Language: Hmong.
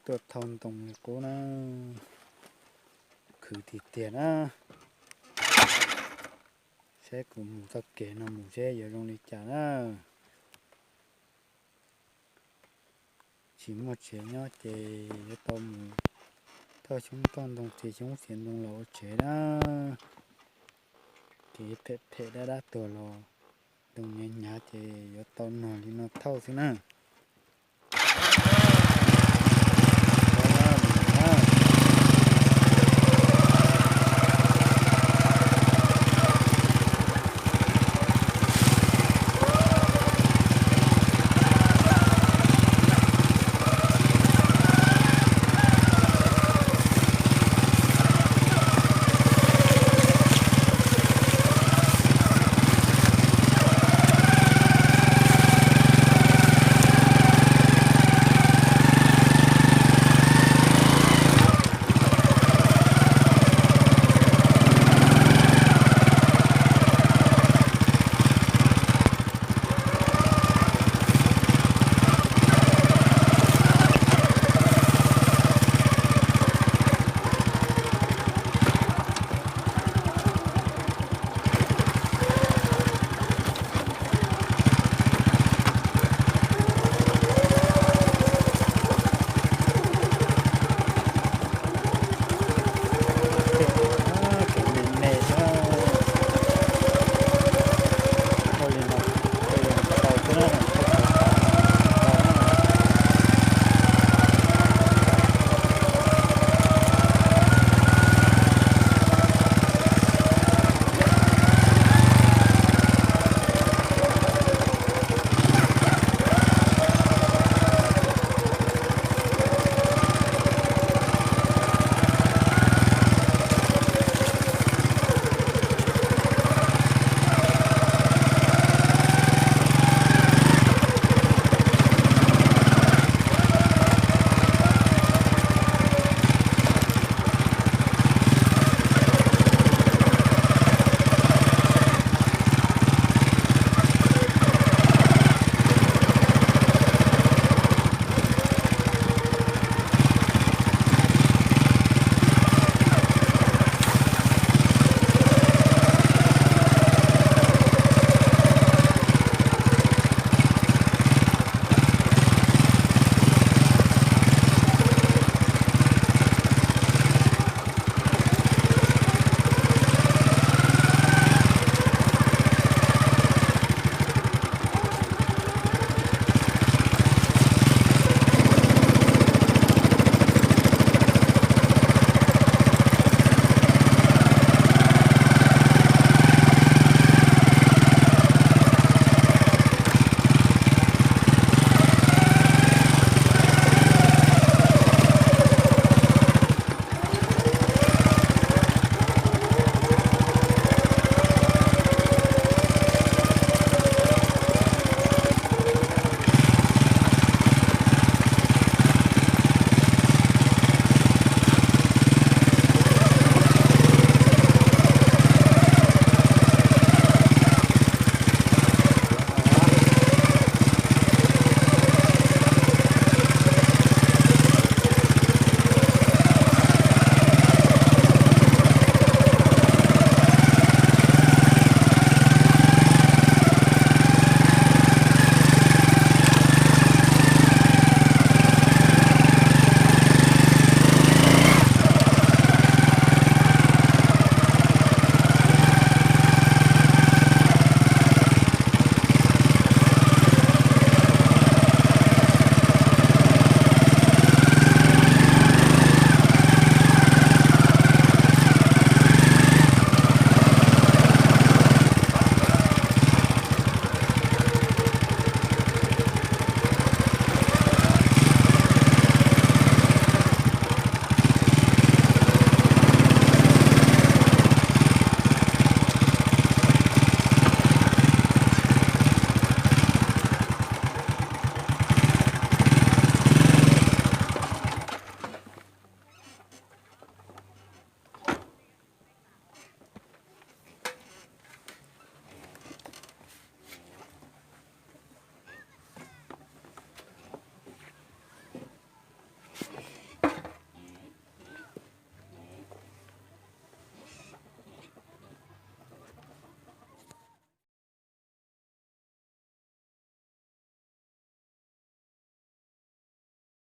Tuaj thauj ntoo li qub na, khwv tiag tiag na. Saib kuv mus txoj kev no mus seb yuav zoo li cas na. Tsis muaj tsev nyob ces yuav tau mus thauj xyoob thauj ntoo, txiav xyoob txiav ntoo los ua tsev na. Kev phem phem dab dab tuag los ntoo hnyav hnyav ces yuav tau nog li no thauj xwb na.